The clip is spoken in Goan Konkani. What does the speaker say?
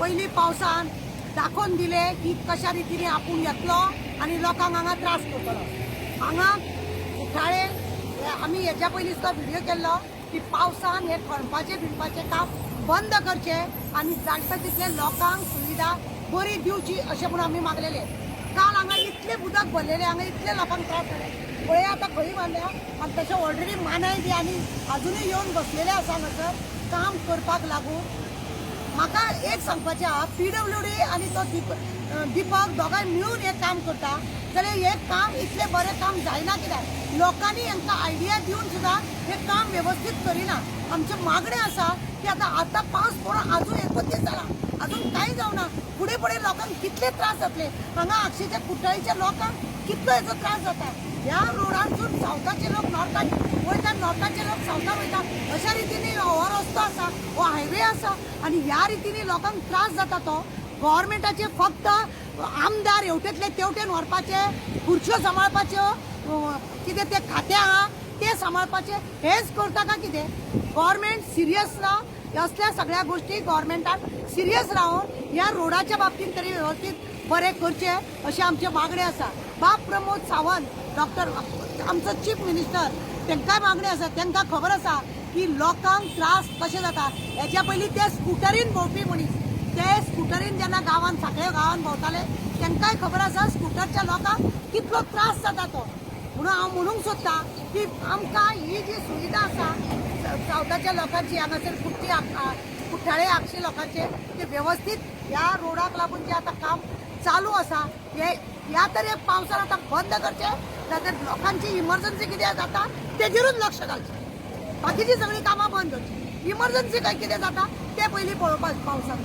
पयलीं पावसान दाखोवन दिले की कशा रितीने आपूण येतलो आनी लोकांक हांगा त्रास करतलो. हांगा कुठ्ठाळे आमी हेच्या पयलीं सुद्दां व्हिडियो केल्लो की पावसान हे खणपाचें बिणपाचें काम बंद करचें आनी जाणटा तितले लोकांक सुविधा बरी दिवची अशें म्हणून आमी मागलेले. काल हांगा इतलें उदक भरलेलें, हांगा इतले लोकांक त्रास जाले. पळय आतां खळी बांदल्या आनी तशें ऑलरेडी मानाय बी आनी आजुनूय येवन बसलेले आसा हांगासर काम करपाक लागून. म्हाका एक सांगपाचें आहा, PWD आनी तो दीपक दोगांय मेळून हें काम करता जाल्यार हें काम इतलें बरें काम जायना कित्याक? लोकांनी हांकां आयडिया दिवन सुद्दां हें काम वेवस्थीत करिना. आमचें मागणें आसा की आतां आतां पावस पडून आजून एकूच दीस जाला, आजून कांय जावना. फुडें फुडें लोकांक कितले त्रास जातले, हांगा आगशीच्या कुठ्ठाळीच्या लोकांक कितलो हेचो त्रास जाता. ह्या रोडांतसून सावथाचे लोक नॉर्थाक वयता, नॉर्थाचे लोक सावथाक वयता, अशा रितीने हो रस्तो आसा, हो हायवे आसा आनी ह्या रितीने लोकांक त्रास जाता. तो गव्हर्मेंटाचे फक्त आमदार हेवटेंतले तेवटेन व्हरपाचे, खुर्च्यो सांबाळपाच्यो, कितें ते खातें आहा ते सांबाळपाचे, हेच करता का कितें? गव्हर्मेंट सिरियस ना असल्या सगळ्या गोश्टी गव्हर्मेंटान सिरियस रावन ह्या रोडाच्या बाबतींत तरी वेवस्थीत बरें करचें अशें आमचें मागणें आसा. बाब प्रमोद सावंत डॉक्टर आमचो चीफ मिनिस्टर, तांकांय मागणें आसा. तांकां खबर आसा की लोकांक त्रास कशें जाता. हेच्या पयलीं ते स्कुटरीन भोंवपी मनीस, ते स्कुटरीन जेन्ना गांवान सगळ्या गांवान भोंवताले तांकांय खबर आसा स्कुटरच्या लोकांक कितलो त्रास जाता तो. म्हणून हांव म्हणूंक सोदतां की आमकां ही जी सुविधा आसा सावथाच्या लोकांची, हांगासर कुट्टी कुठ्ठाळे आगशी लोकांचे, ते वेवस्थीत ह्या रोडाक लागून जे आतां काम चालू आसा हे ह्या तरी पावसान आतां बंद करचें, नाजाल्यार लोकांची इमर्जन्सी कितें जाता तेजेरूच लक्ष घालचें, बाकीची सगळीं कामां बंद करची. इमर्जन्सी काय कितें जाता तें पयलीं पळोवपाक पावसान.